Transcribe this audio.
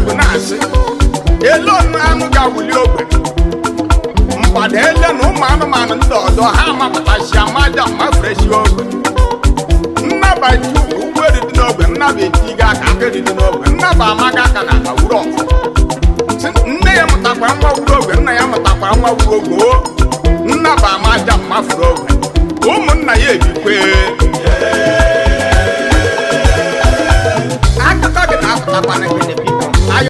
egwu na-asị ele ọnụ anụ ga-awụli ogbe mgbada ele na ụmụ anụmanụ ndị ọzọ ha amapụtachi amaja mafuresi ogbe. Nnabata ụgbọelu dị n'ogbe, nnaba etiga aka akịrị dị n'ogbe, nnaba amaga aka na akpa wuru ọfụ. Sị, nne ya mụtakwara nwa wuru ogbe, nna ya mụtakwara nwa wuru ogbe o nnaba amaja mafuru ogbe, ụmụnna ya ebikwe. Akụkọ gị na-apụtakwana gị.